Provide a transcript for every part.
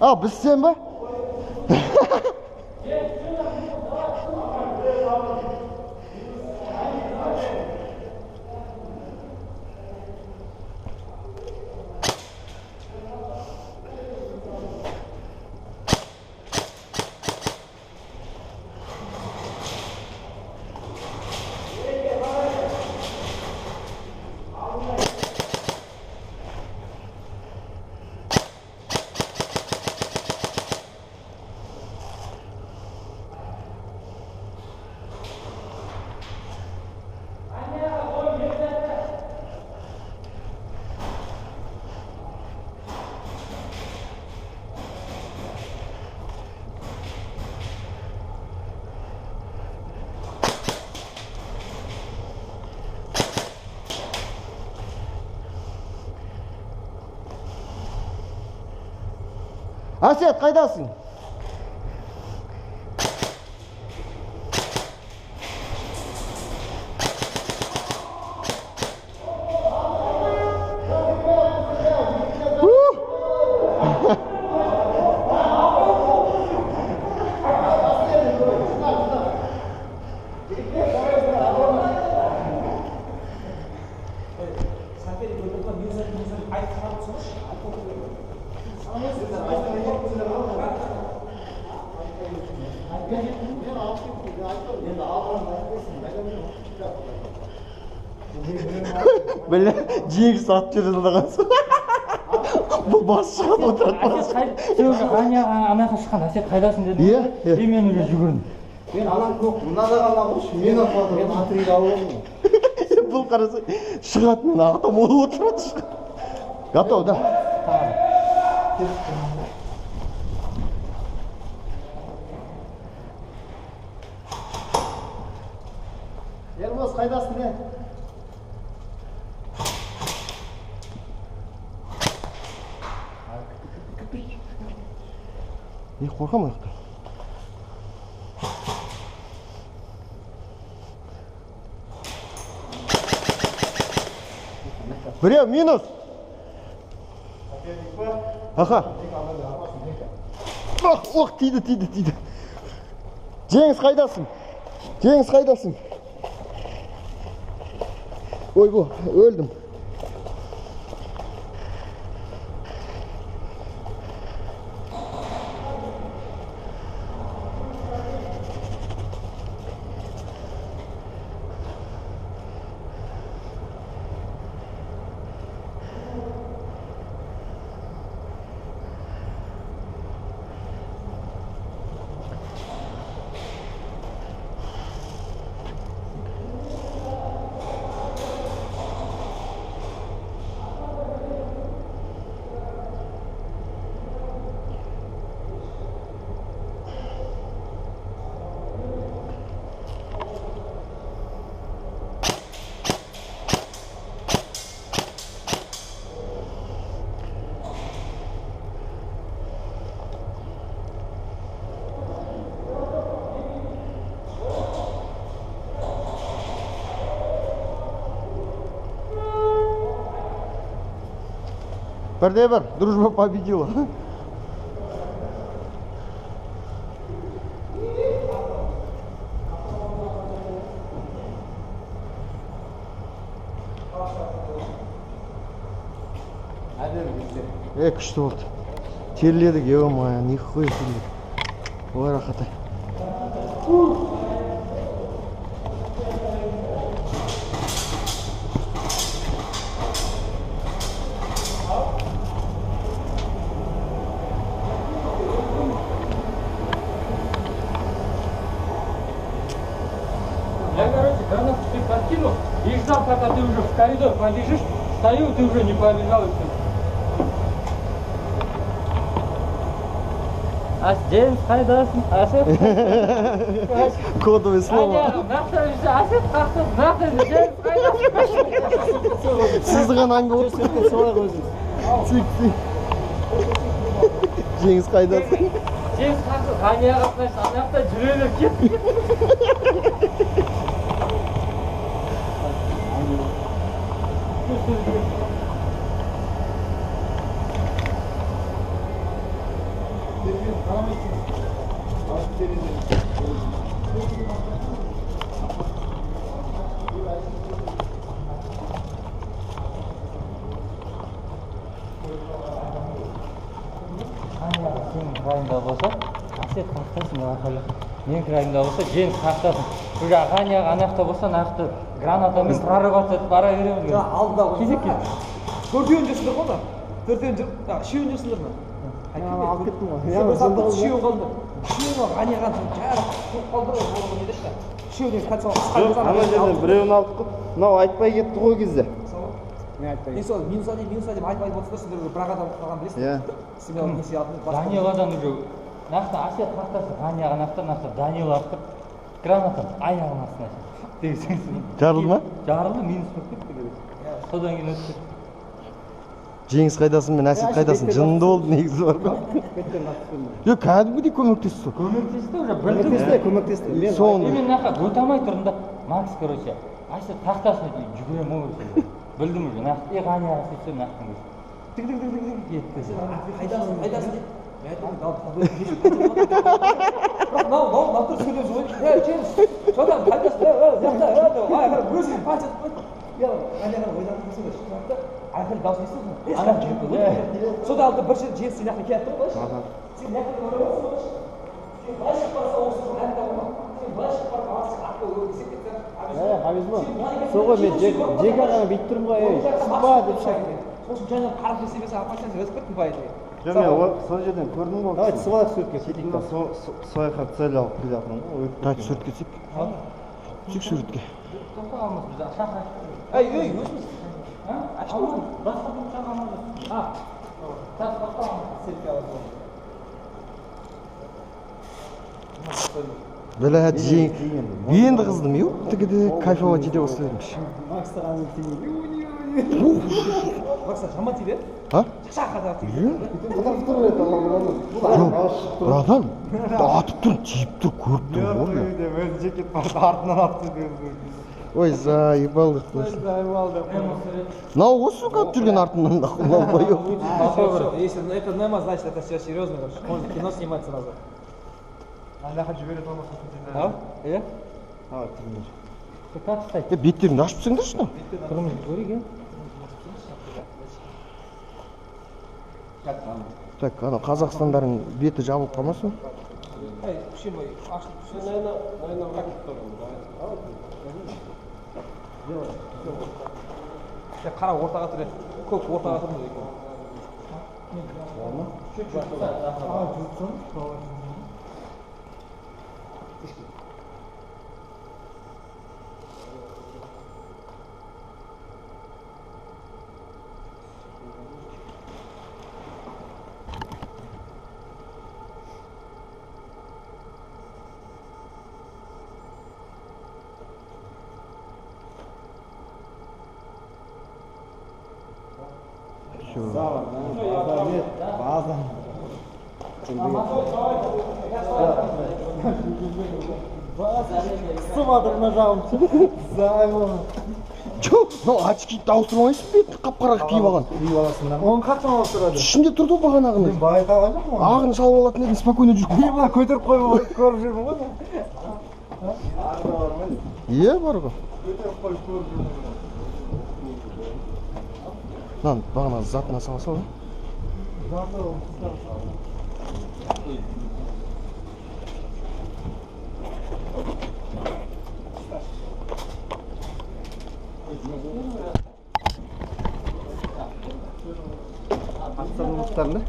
А, біз сен ба? Әсет, қайдасың? Бля, жеңіс атып жүре салғансың. Бұл бас шығады, отырады бас. Сен уже ана жаққа шыққан, Әсет қайдасың дедім. Иә, иә. И мен уже жүгірдім. Мен ана көк, мына да ғана қойшы, мен атып мен атырыйды алып алдым. Бұл қараса, шығады, мен атам, ол отырады шығады. Готов, да? Ербос, қайдасың, не? Не қорқамын аяқтан. Біреу минус. Аха. Ох, ох, тиді, тиді, тиді. Жеңіс қайдасың? Жеңіс қайдасың? Ойбу, өлдім. Бірде бір, дружба победила. Күшті болды. Терледік, ё-моё, нихуя терледік. Ой, рахат-ай. Я, короче, гранату ты подкинул и ждал, пока ты уже в коридор побежишь. Стою, ты уже не побежал и все. А Жеңіс қайдасың? Әсет. Кодовое слово. Әсет қақты, нақты Жеңіс қайдасың? Сізді ғана әңгіме отырсыз. Солай өзіңіз. Тик, тик. Жеңіс қайдасың? Жеңіс қақты, Ғанияға қойшы, ана жақта жүре бер, кет. Сенің крайыңда болса, Әсет қақтасын, айқайлап. Менің крайымда болса, Жеңіс қақтасын. Уже Ғани ана жақта болса, ана жақта гранатамен прорываться етіп бара береміз. Жаңа алдында ғой. Кезек кезек. Төртеуін жүрсіңдер ғой ана. Төртеуін жүріп, үшеуін жүрсіңдер ма? Алып кеттім ғой. Сен бір сағат үшеуін қалды. Үшеуін Ғани ағаны жарып қуып қалды ғой, ол неде ше. Үшеуі деген кольцо Жоқ, ана жерден біреуін алдық қой. Мынау айтпай кетті ғой кезде. Мен айтпай. Мен сол минус один, минус один айтып айтып отырсыңдар, сендер уже бір ақ адам қалған білесің. Иә. Сен несие алдың. Даниладан уже нақты Әсет қақтасын, Ғани аға нақты нақты Данила атып граната аяғының астына деген. Жарылды ма? Жарылды, минус болып кетті, короче. Содан кейін өтіп кетті. Жеңіс қайдасың мен Әсет қайдасың, жынды болды негізі бар ғой. Жоқ, кәдімгідей көмектесті. Көмектесті уже, білдім. Көмектесті, көмектесті. Мен Соны. Мен нақа өте алмай тұрдым да, Макс, короче, Әсет тақтасын, жүгіремін ғой, короче. Білдім уже, нақты, е, Ғани аға сөйтсе, нақты, короче. Тик тик тик тик тик кетті. Қайдасың, қайдасың дейді. Мен айттым, бірақ мынау мынау мынау тұр сөйлеп жүр ғой. Е, Жеңіс, содан қайдасың, е, е, жақта, е, деп, ай, өзі пальц етіп қойды. Е, Ғани аға ойланып тұрсың ғой, тұрады да, айқайлап дауыс естісің. Ана содан алды бір жерде Жеңіс сен жақта келіп тұр ғой. Сен мына жақта көріп отырсың ғой. Сен былай шығып барсаң, осы ән табылма. Сен былай шығып барып, артқа есеп кетсең, Хабизма, сол ғой мен жеке ғана бүйтіп тұрмын ғой, ей, шықпа деп ше. Сосын жайынан қарап жүрсе берсе, апасаң өтіп кеттім по идее. Жоқ, мен сол жерден көрдім ғой. Давай түсіп алайық суретке. Сөйтейік та. Сол жаққа цель алып келе жатырмын ғой. Давайте суретке түсейік. Түсейік суретке. Тоқта, Алмас, біз шақырайық. Ей, ей, өзіміз. Алмас, басқа бір шақырмыз. А, так, тоқта, Алмас. Селфи аламыз. Бля, енді қыздым, ю, тігіде кайфовать ете бастап едім. Макс саған тимейді. Макс жаман тиді. А? Шаққа тиді. Жоқ, братан, атып тұр, тиіп тұр, көріп тұрмын ғой мен. Өзі жекет барды, артынан атты. Ой, заебал деп қойсын. Мынау ғой, сука, атып жүрген артынан, нахуй, долбоёб. Если это Немо, значит, это все серьезно, короче. Можно кино снимать сразу. Ана жаққа жібере алмасың. А? Иә? Давай, тұрыңдар. Как встать? Е, беттеріңді ашып тастаңдаршы мынау. Тұрмыз көрейік, иә? Так, ана Қазақстандардың беті жабылып қалмасын. Эй, вообще мой, ашылып түссе. Наверное, қара ортаға тұр, көк ортаға тұрмыз екен. Все. База нет, база. Қысып жатыр мына жағым. Займ. Жоқ, мынау очкиді ауыстырып алмайсың, бетті қап-қара қылып киіп алған. Киіп аласың да. Оны қашан алып тұрады? Ішінде тұрды ғой бағанағыны. Мен байқаған жоқпын оны. Ағын салып алатын едім, спокойно жүріп. Мен мына көтеріп қойып көріп жүрмін ғой. Иә, бар ғой. Көтеріп қойып көріп жүрмін. Мынаны бағана затына сала сал. Заты ол. Аттарың да?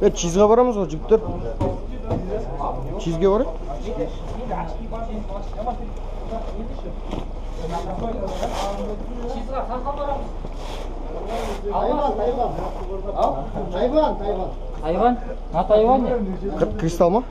Е, чизға барамыз ғой, жігіттер. Чизге барайық. Чизға қаққа барамыз. Тайван, Тайван. Тайван, Тайван. Тайвань? На Тайване? Кристалл ма?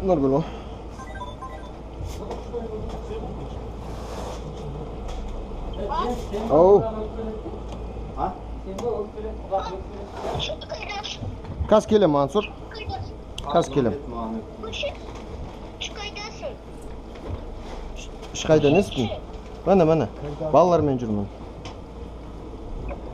Нұргүл ғой. Ау. Қазір келем, Мансұр. Қазір келем. Ешқайда емеспін. Міне, міне. Балалармен жүрмін.